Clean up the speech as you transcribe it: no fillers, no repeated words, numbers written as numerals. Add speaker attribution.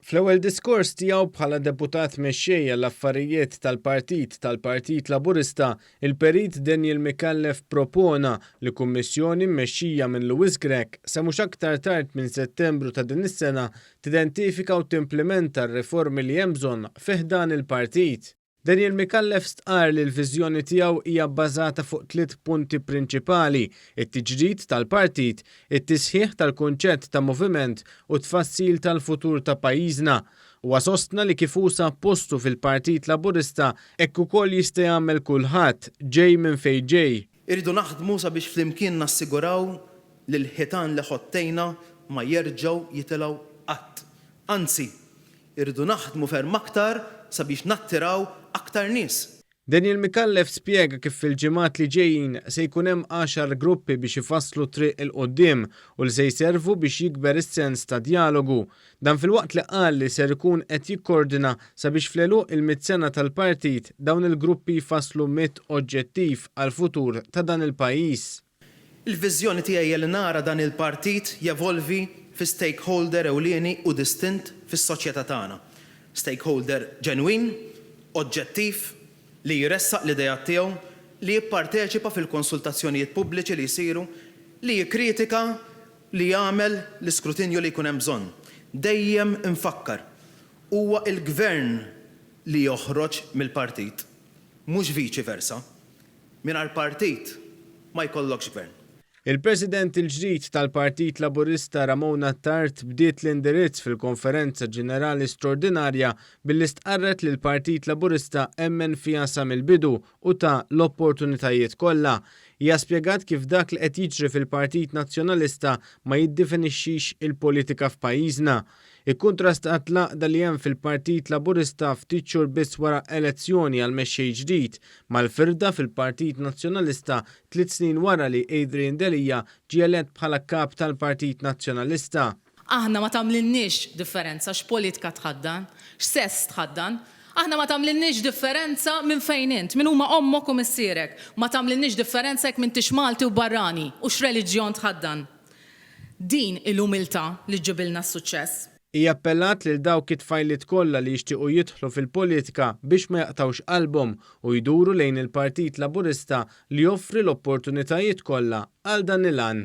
Speaker 1: Fl-ewwel diskors tiegħu bħala Deputat Mexxej għall-Affarijiet tal-Partit tal-Partit Laburista, il-Perit Daniel Micallef propona li kummissjoni mmexxija minn Louis Grech sa mhux aktar tard minn Settembru ta' din is-sena tidentifika u timplimenta r-riformi li hemm bżonn fi ħdan il-partit. Daniel Micallef stqarr li l-viżjoni tiegħu hija bbażata fuq tliet punti prinċipali, it-tiġdid tal-partit, it-tisħiħ tal-kunċett ta' moviment u t-tfassil tal-futur ta' pajjiżna. Huwa sostna li kif hu sab postu fil-Partit Laburista hekk ukoll jista' jagħmel kulħadd, ġej minn fejn ġej.
Speaker 2: Irridu naħdmu sabiex flimkien nassiguraw li l-ħitan li ħottejna ma jerġgħu jitilgħu qatt. Anzi, Irridu naħdmu ferm aktar sabiex nattiraw aktar nies.
Speaker 1: Daniel Micallef spjega kif fil-ġimgħat li ġejjin se jkun hemm għaxar gruppi biex ifasslu t-triq 'il quddiem u li se jservu biex jikber is-sens ta' djalogu. Dan filwaqt li qal li ser ikun qed jikkordina sabiex fl-għeluq il-mitt sena tal-partit dawn il-gruppi jfasslu mitt oġġettiv għall-futur ta' dan il-pajjiż.
Speaker 2: Il-viżjoni tiegħi hija li nara dan il-partit jevolvi fi stakeholder ewlieni u distint fis-soċjetà tagħna. Stakeholder ġenwin, oġġettiv, li jressaq l-ideat tiegħu, li jipparteċipa fil-konsultazzjonijiet pubbliċi li jsiru, li jikkritika, li jagħmel l-iskrutinju li jkun hemm bżonn. Dejjem infakkar, huwa l-Gvern li joħroġ mill-partit, mhux viċi versa. Mingħajr partit ma jkollokx gvern.
Speaker 1: Il-President il-ġdid tal-Partit Laburista Ramona Attard bdiet l-indirizz fil-Konferenza Ġenerali Straordinarja billi stqarret li l-Partit Laburista emmen fiha sa mill-bidu u ta l-opportunitajiet kollha. Hija spjegat kif dak li qed jiġri fil-Partit Nazzjonalista ma jiddifinixxix il-politika f'pajjiżna. Ikkuntrastat l-għaqda li hemm fil-Partit Laburista ftit xhur biss wara elezzjoni għal mexxej ġdid, mal-firda fil-Partit Nazzjonalista tliet snin wara li Adrian Delia ġie elett bħala Kap tal-Partit Nazzjonalista.
Speaker 3: Aħna ma tagħmlilniex differenza x'politika tħaddan, x'sess tħaddan. Aħna ma tagħmlilniex differenza minn fejn int, min huma ommok u missierek. Ma tagħmlilniex differenza jekk m'intix Malti u barrani u x'reliġjon tħaddan. Din hi l-umiltà li ġġibilna s-suċċess.
Speaker 1: Hija appellat lil dawk it-tfajliet kollha li jixtiequ jidħlu fil-politika biex ma jaqtgħux qalbhom u jduru lejn il-Partit Laburista li joffri l-opportunitajiet kollha għal dan il-għan.